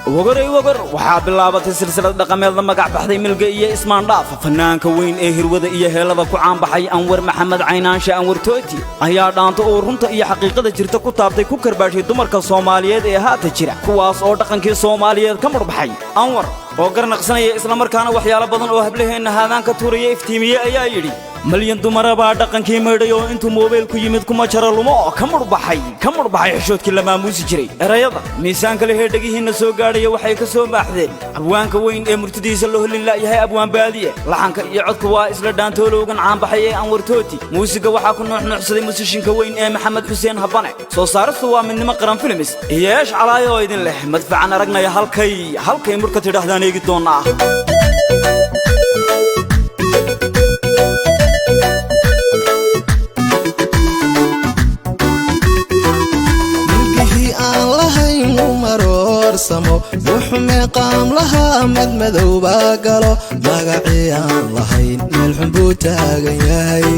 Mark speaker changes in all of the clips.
Speaker 1: Wagoray wagor waxaa bilaabatay silsilad dhaqameed la magac baxday Milge iyo Ismaandhaaf. Fanaanka weyn ee hirwada iyo heelada ku caanbaxay Anwar Maxamed Caynaanshe Anwar Tooti ayaa dhaanto uu runta iyo xaqiiqada jirta ku taabtay ku karbaashay dumarka Soomaaliyeed ee haata jira, kuwaas oo dhaqankii Soomaaliyeed ka murbaxay. Anwar oo garnaqsanaya islamarkaana waxyaalo badan oo hablaheenna haadaan ka tuuraya iftiimiye ayaa yidhi: malyan dumarabaa dhaqankii maydhay oo intuu moobeelku yimid kuma jara lumo oo ka murbaxay xishoodkii la maamuusi jiray. Erayada miisaanka lehee dhegihiinna soo gaadhaya waxay ka soo maaxdeen abwaanka weyn ee murtidiisa la holin la'yahay, Abwaan Baadiye. Laxanka iyo codka waa isla dhaantoolowgan caanbaxay ee Anwar Tooti. Muusiga waxaa ku nuuxnuuxsaday musishinka weyn ee Maxamed Xuseen Habane. Soo saaristu waa Midnimo Qaran Films iyo Eesh Calaayo oo idin leh madfacan aragnaya halkay halkay murka tidhaahdaan eegi doonnaa.
Speaker 2: Milgihii aan lahayn u maroorsamo, wuxuu meeqaam lahaa madmadowbaa galo, magacii aan lahayn meel xun buu taagan yahay.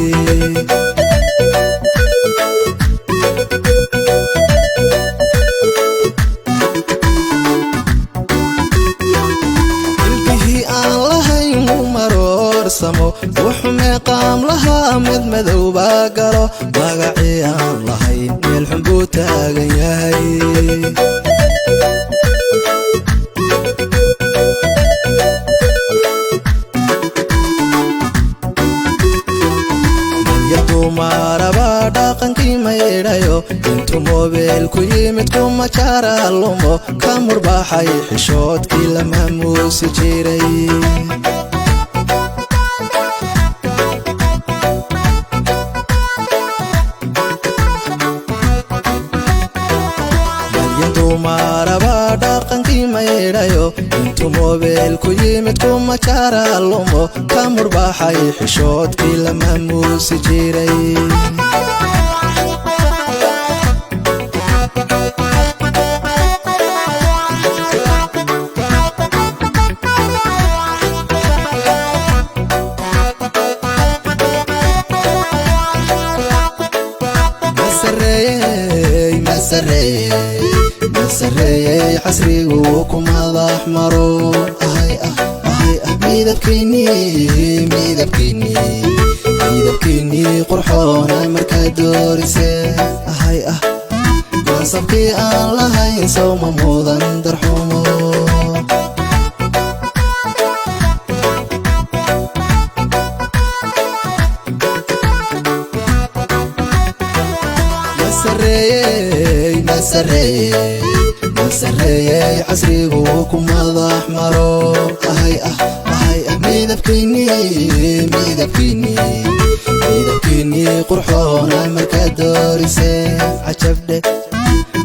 Speaker 2: Milgihii aan lahayn u maroorsamo, wuxuu meeqaam lahaa madmadowbaa galo, magacii aan lahayn meel xun buu taagan yahay. Dumaraba dhaqankii maydhayo intuu moobeelku yimid kuma jara lumo, ka murbaxay xishoodkii la maamuusi jiray. Malyan dumaraba dhaqankii maydhayo intuu moobeelku yimid kuma jara lumo, ka murbaxay xishoodkii la maamuusi jiray. Masareeyey casrigu ku madax maro, ahay ah ahay ah, midabkiinnii midabkiinnii midabkiinnii qurxoona markaa doorise, ahay ah, mansabkii aan lahayn sawma mudan darxumo. Masareeyey casrigu ku madax maro, ahay ah ahay ah, midabkiinnii midabkiinnii midabkiinnii qurxoona markaa doorise, cajabdhe,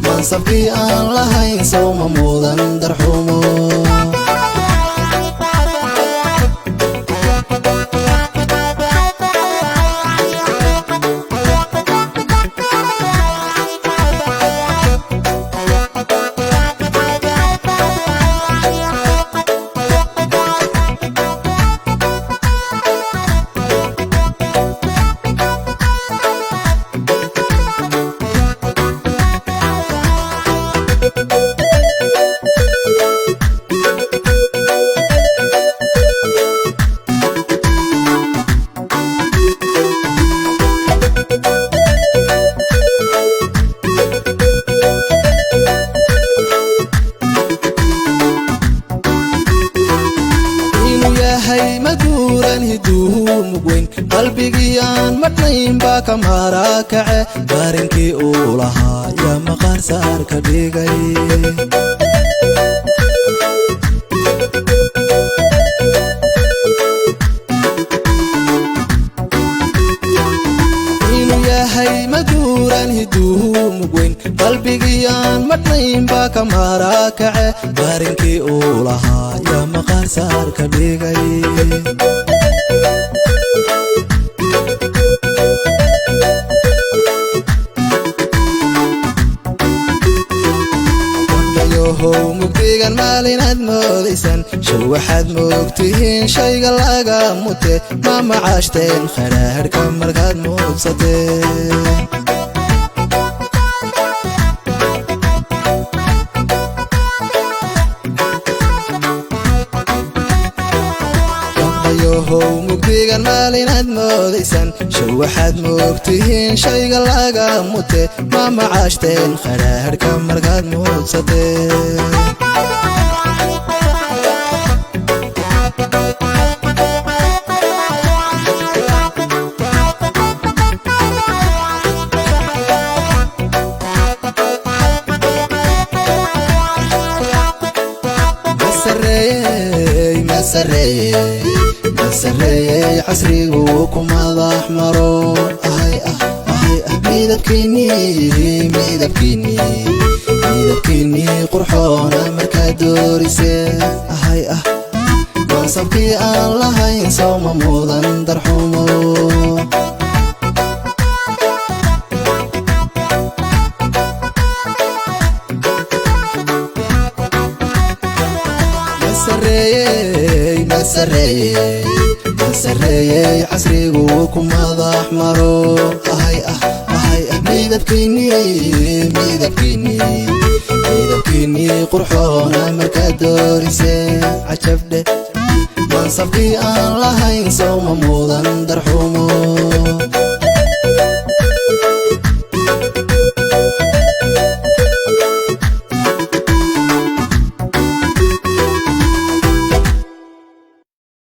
Speaker 2: mansabkii aan lahayn sawma mudan darxumo. Inuu yahay maguuran hiduhu mugweyn, qalbigii aan madhnayn baa ka maara kace, marinkii uu lahaa yaa maqaar saar ka dhigay. Inuu yahay maguuran hiduhu mugweyn, qalbigii aan madhnayn baa ka maara kace, marinkii uu lahaa yaa maqaar saar ka dhigay. Yohow mugdigan maalinaad moodaysan show, waxaad moogtihiin shayga laga mute, ma macaashteen khadhaadhka markaad muubsateen. Shaygan maalinaad moodaysan, show waxaad moogtihiin shayga laga mute. Ma macaashteen khadhaadhka markaad muudsateen? Masareeyey casrigu ku madax maro, ahay ah ahay ah. Midabkiinnii, midabkiinnii, midabkiinnii qurxoona markaad doorisee, ahay ah. Mansabkii aan lahayn sawma mudan darxumo? Masareeyey casrigu ku madax maro, ahay ah ahay ah. Midabkiinnii, midabkiinnii, midabkiinnii qurxoona markaad doorisee, cajabdhe. Mansabkii aan lahayn sawma mudan darxumo?